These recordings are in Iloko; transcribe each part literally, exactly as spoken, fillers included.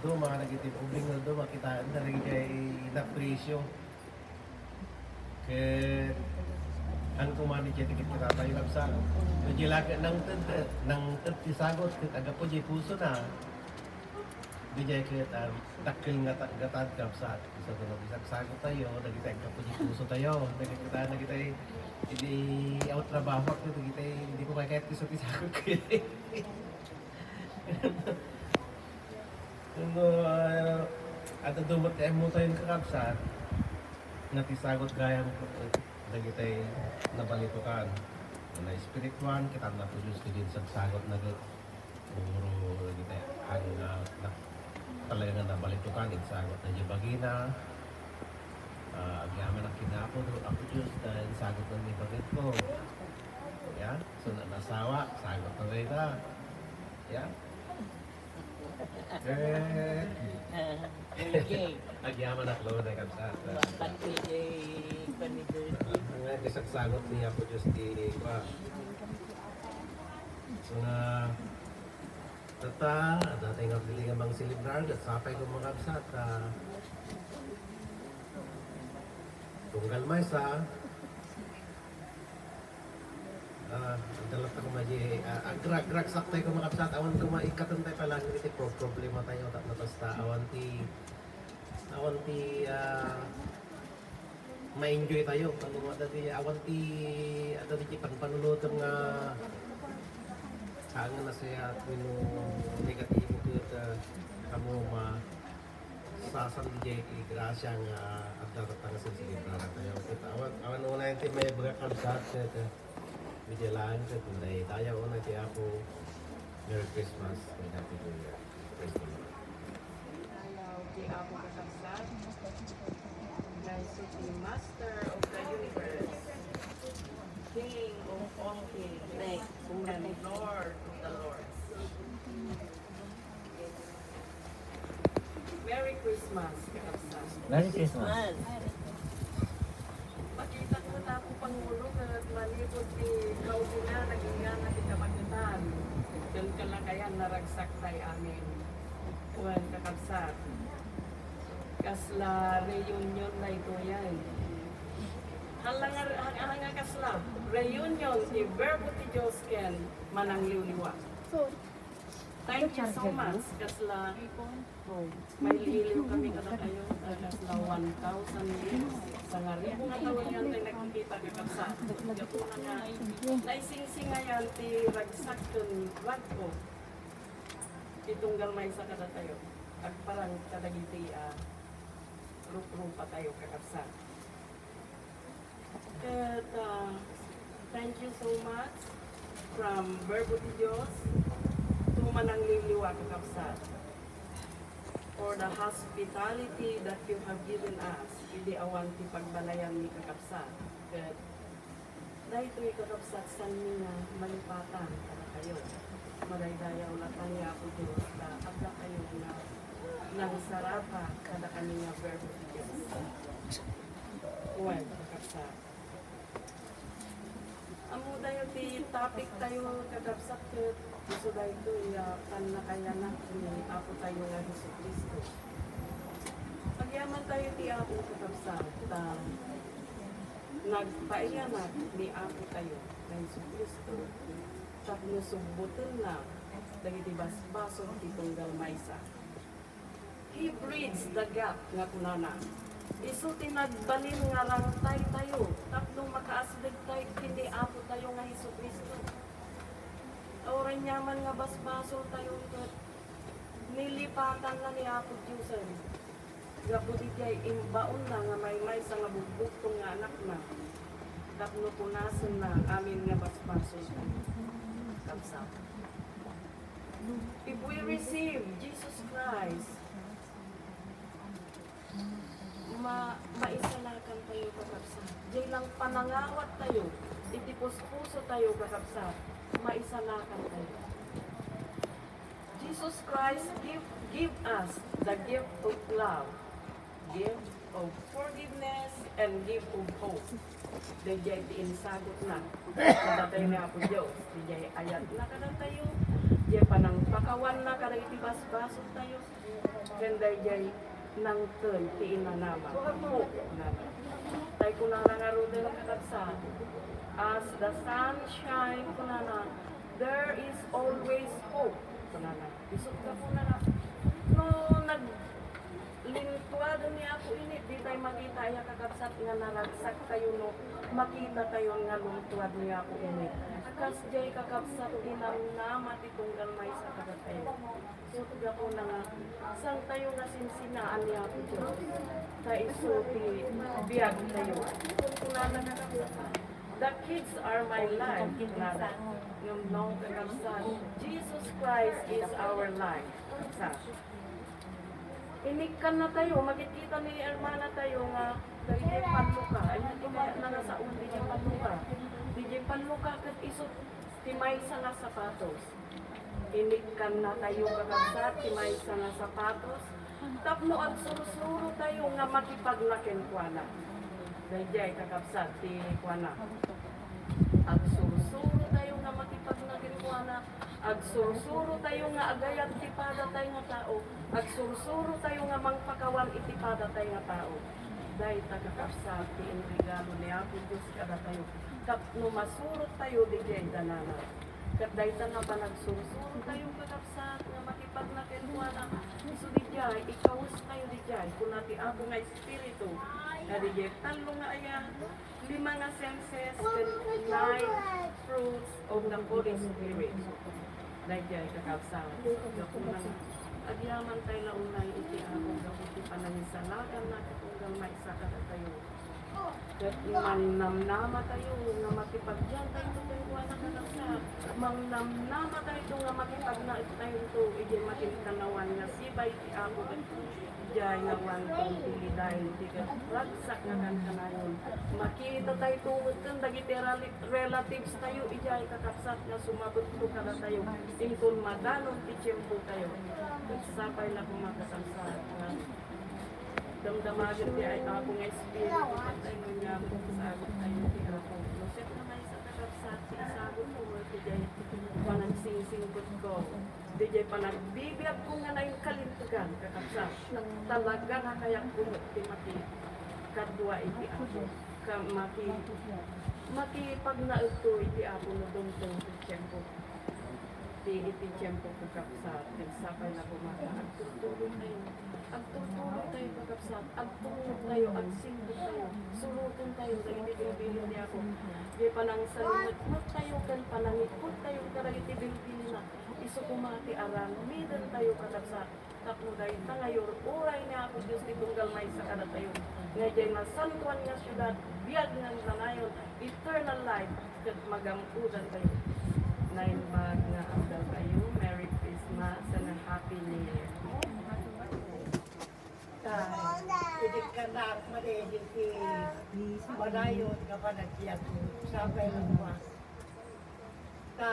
Duma dagiti publiko, duma kitaenna dagiti inapresio. Ket haan koma dagiti kitkitatayo, kabsat. No diay la ket nangted, nangted ti sagut ket aggapu diay pusona. Diay ket, ah, dakkel nga ta-, gatad, kabsat. Isu ti no, isagsagottayo dagiti aggapu diay pusotayo. Dagiti, dagiti, idi awan trabaho, dagiti, idi ko kayat isu ti sagut. No, ah, adda dumat ti ammotayo, kakabsat, nga ti sagut gayam, eh, dagiti nabalitokan. Nga espirituan, kitaenna ti Dios ti insagsagutna ket puro dagiti haan nga na-, talaga nga nabalitokan, insagut na diay bagina. Ah, agyamanak ken Apo, Apo Dios, ta insagutna ni bagitko. Ya, so, na-, nasawa, sagut na dayta. Ya. Eh, L J. Agyamanak laeng, kabsat. Pati kay Panider. Nga, isagsagut ni Apo Dios ti, kua. So, na, tata, adda tay nga pwede nga mangselebrar, ket sapay koma, kabsat, ah, tunggal maysa, Ah, adda latta koma diay, ah, agragragsak tayo, koma, kabsat, awan koma ikkaten tayo pay laeng iti pro-, problematayo, tapno basta awan ti, awan ti, ah, ma-enjoy tayo. Tapno adda ti, awan ti, adda ti panpanunotem nga, haan nga nasayaat wenno negatibo ket, ah, kamo ma-, Sasao diay ti grasia nga adda tatta nga sinselebrartayo. Ket awan, awan unay ti maibaga, kabsat, ket, eh, media laeng ket daydayaw unay ti Apo. Merry Christmas and Happy New Year. Praise the Lord. Dayaw ti Apo, kakabsat. Nga isu ti Master of the universe, King of all kings, and Lord of the lords. Merry Christmas, kakabsat. Merry Christmas. Makita ko, Apo Pangulo, ket manipud ti kaudina, nagingana ti kabaketan ken kalakayan, naragsak tay amin. Wen, kakabsat, kasla reunion daytoyen. Hala nga, hala nga kasla reunion ti Verbo ti Dios ken manangliwliwa. Thank you so much, kasla mailiwliw kami kadakayo, ah, kasla one thousand leaves, sangaribu nga tawen nga nagkikita, kakabsat. Gapu na nga naisingsingayan ti ragsak ken rag-o ti tunggal maysa kadatayo. Agparang kadagiti, ah, ruprupatayo, kakabsat. Ket, ah, thank you so much from Verbo ti Dios to Manangliwliwa, kakabsat, for the hospitality that you have given us idi awan ti pagbanayanmi, kakabsat. Ket daytoy, kakabsat, saanmi nga malipatan kadakayo. Madaydayaw latta ni Apo Dios ta addakayo nga nangsarata kadakami nga Verbo ti Dios. Wen, kakabsat. Ammotayo ti topic tayo, kakabsat, ket isu daytoy nga pannakayanak ni Apo tayo nga Jesu-Cristo. Agyamantayo ti Apo, kakabsat, ta nagpaiyanak ni Apo tayo nga Jesu-Cristo tapno subbotenna dagiti basbasol ti tunggal maysa. He bridged the gap nga kunana. Isu ti nagbalin nga rangtaytayo tapno makaasdegtayo ken ni Apo tayo nga Jesu-Cristo. Ta uray aniaman nga basbasoltayo ket nilipatanna ni Apo Diosen. Gapu diay imbaonna nga maymaysa nga bugbugtong nga Anakna tapno punasenna amin nga basbasoltayo. Kabsat. If we receive Jesus Christ, ma-, maisalakantayo, kakabsat. Diay lang panangawattayo, iti puspusotayo, kakabsat, maisalakantayo. Jesus Christ give, give us the gift of love, gift of forgiveness, and gift of hope. Daydiay ti insagutna kadatayo ni Apo Dios, daydiay ayatna kadatayo, diay panangpakawanna kadagiti basbasoltayo. Daydiay nangted ti inanama. Hope, kunana. Tay kunana ngaruden, kakabsat, "As the sun shine," kunana, "there is always hope," kunana. Isut' gapuna nga, no naglintuaden ni Apo ini, ditay makita aya, kakabsat, nga naragsaktayo no makitatayon nga lintuad ni Apo ini. Kasdiay, kakabsat, ti namnama ti tunggal maysa kadatayo. Isut' gapuna nga, saantayo nga sinsinaan ni Apo Dios. Ta isu ti biagtayo. Kunkunana nga, "The kids are my life," kunana. Ngem no, kakabsat, Jesus Christ is our life. Sa, inikkannatayo, makikita ni hermanatayo nga daydiay pannuka. Ay, iti kayatna nga saon, daydiay pannuka. Daydiay pannuka ket isu ti maysa nga sapatos. Inikkannatayo, kakabsat, ti maysa nga sapatos tapno agsursurotayo nga makipagna kenkuana. Daydiay, kakabsat, ti kuana. Agsursurotayo nga makipagna kenkuana. Agsursurotayo nga agayat ti padatay nga tao. Agsursurotayo nga mangpakawan iti padatay nga tao. Dayta, kakabsat, ti inregalo ni Apo Dios kadatayo tapno masurottayo didiay danana. Ket dayta nga panagsursurotayo, kakabsat, nga makipagna kenkuana, isu didiay, ikawestayo didiay, kuna ti Apo nga Espiritu, nga didiay tallo nga aya, lima nga senses, ken nine fruits of the Holy Spirit. Daydiay, kakabsat, gapu nga agyamankay la unay iti Apo gapu ti panangisalakanna ti tunggal maysa kadatayo. Ket mannamnamatayo nga makipagdiantayto kenkuana, kakabsat. Mannamnamatayo nga makipagnaedtayonto idiay makinkanawan nga sipay ti Apo ket idiay nga awan ti lidayen ti ragsak nga kankanayon. Makitatayto met ken dagiti rela-, relatives tayo idiay, kakabsat, nga sumabetto kadatayo inton madanon ti tiempotayo. Ket sapay la koma, kakabsat, nga damdamagen ti Apo nga Espiritu, ket ay nunyan, isaguttayo ti Apo. No siak nga maysa, kakabsat, ti isagutko met diay panagsingsingpetko, diay panagbibiagko nga nainkalintegan, kakabsat. Talaga nga kayatko met ti makikadua iti Apo. Ka-, maki-, makipagnaedto iti Apo no dumteng ti tiempo. Ti iti tiempo, kakabsat, ket sapay la koma nga agturtuloytayo. Agturtuloytayo, kakabsat, agtungnottayo, agsingpetyo, surotentayo dagiti bilbilin ti Apo. Diay panangsalumetmettayo ken panangikkottayo kadagiti bilbilina, isu koma ti aramidentayo, kakabsat, tapno dayta nga iyur-uray ni Apo Dios ti tunggal maysa kadatayo, nga idiay nasantoan nga siudad, biag nga agnanayon, eternal life, ket magam-odantayo. Naimbag nga aldaw tayo. Merry Christmas and a Happy New Year. Ta, idi kanak, madedi ti manayon nga panagbiag. Sapay la koma. Ta,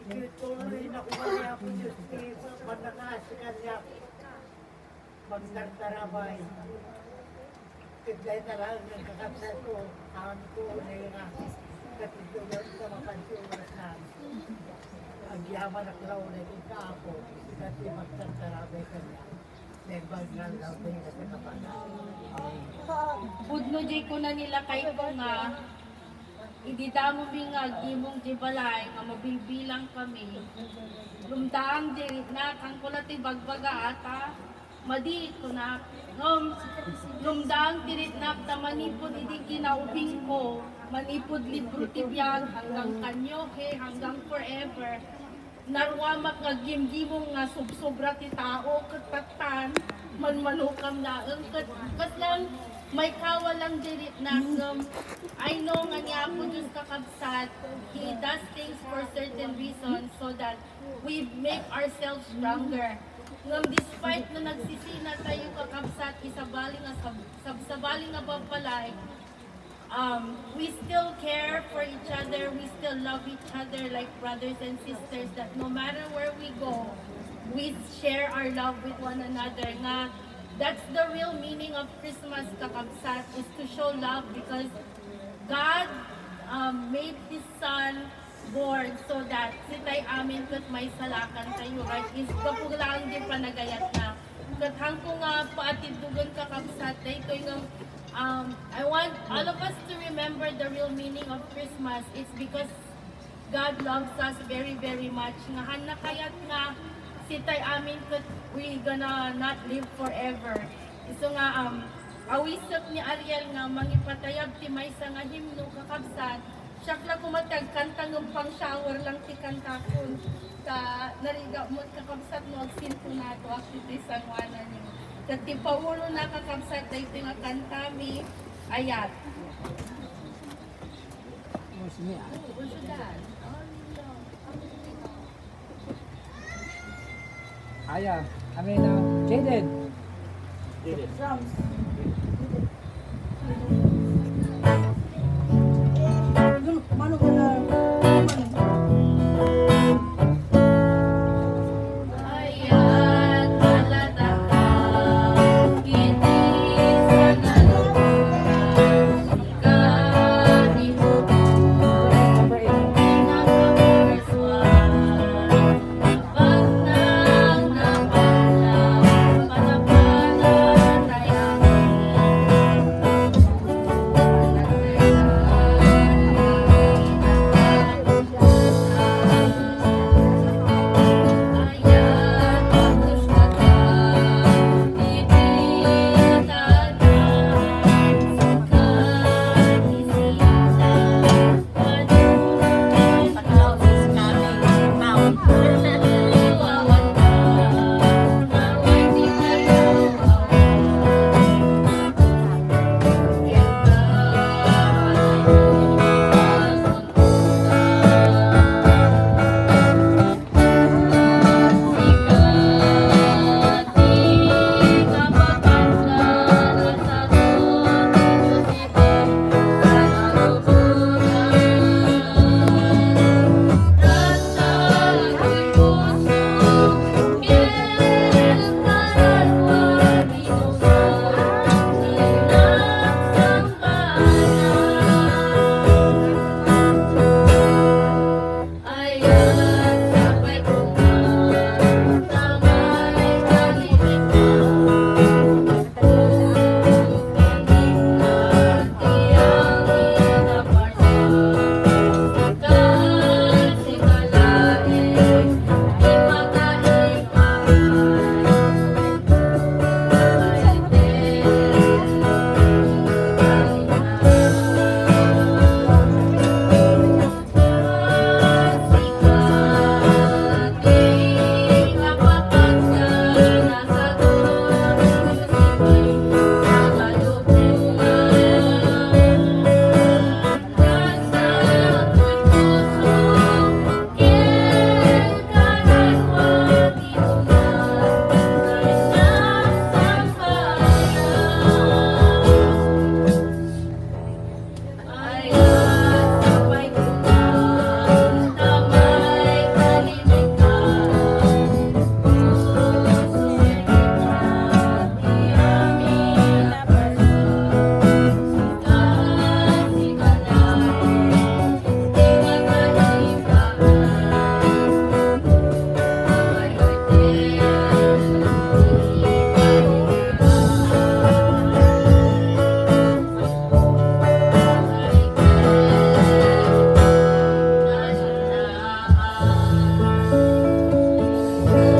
ituloy na koma ni Apo Dios ti panangasi kaniak. Pagtartarabay. Ket dayta laeng nga kakabsatko, awan ko unay nga katiddogan ta mapan ti orasna. Agyamanak la unay ken ka, Apo, ita ti pagtartarabay kaniak. Naimbag nga aldaw tayo nga nakapanan. Pudno diay kuna ni lakayko nga, idi damo mi nga agimong diay balay nga mabilbilang kami. Lumdaang diay ritnak, angko la ti bagbaga ata. Madi, kunak. Ngem, lumdaang ti ritnak ta manipud idi kinaubingko, manipud libro ti biag, hanggang karaoke, hanggang forever. Naruamak nga gimgimong nga sobsobra ti tao, ket tattan, manmanokam laeng, ket kasla maikawa lang diay ritnak, ngem I know nga ni Apo Dios, kakabsat, He does things for certain reasons so that we make ourselves stronger. Ngem despite no nagsisina tayo, kakabsat, isabali nga sab-, sabsabali nga babbalay, um, we still care for each other, we still love each other like brothers and sisters, that no matter where we go, we share our love with one another. Nga, that's the real meaning of Christmas, kakabsat, is to show love because God, um, made His Son board so that sitay amin ket maysa la a kantayo, right? Is gapu laeng ti panagayatna. Ket haanko nga paatiddogen, kakabsat, daytoy nga, um, I want all of us to remember the real meaning of Christmas. It's because God loves us very, very much. Nga haanna kayat nga sitay amin ket we gonna not live forever. Isu nga, um, awisek ni Ariel nga mangipatayab ti maysa nga himno, kakabsat. Siak la koma ti agkanta ngem pang-shower lang ti kantakon. Ta narigat met, kakabsat, no agsintonado ak ditoy sangoananyo. Ket ti paulona, kakabsat, daytoy nga kantami, Ayat. Aya, kami na. Jaden. Drums. Mano ka na?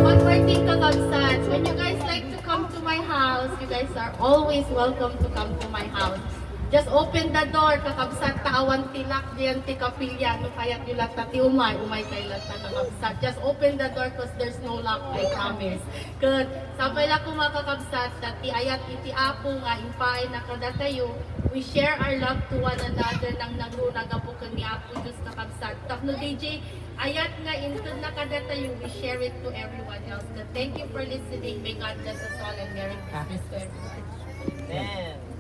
One more thing, kakabsat. When you guys like to come to my house, you guys are always welcome to come to my house. Just open the door, kakabsat, ta awan ti lock diyan ti kapilya. No kayatyo latta ti umay, umay kay latta, kakabsat. Just open the door 'cause there's no lock, I promise. Ket sapay la koma, kakabsat, ta ti ayat iti Apo nga impaayna kadatayo. We share our love to one another, nangnangruna gapu ken ni Apo Dios, kakabsat. Tapno D J, ayat nga intedna kadatayo, we share it to everyone else. Ket thank you for listening. May God bless us all and Merry Christmas to everyone. Amen.